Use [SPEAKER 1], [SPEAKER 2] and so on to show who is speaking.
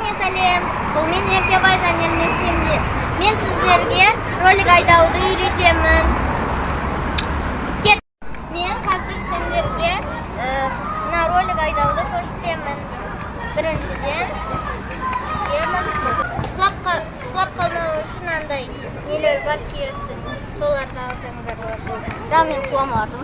[SPEAKER 1] Бәріңе сәлем! Бұл мен, Еркебай Жанел. Мен сіздерге ролик айдауды үйретемін. Кет! Мен қазір сендерге мына ролик айдауды көрсетемін. Біріншіден, киеміз. Құлап қалмау үшін андай нелер бар киетін. Соларды алсаңыздар болады. Бірақ мен құламадым.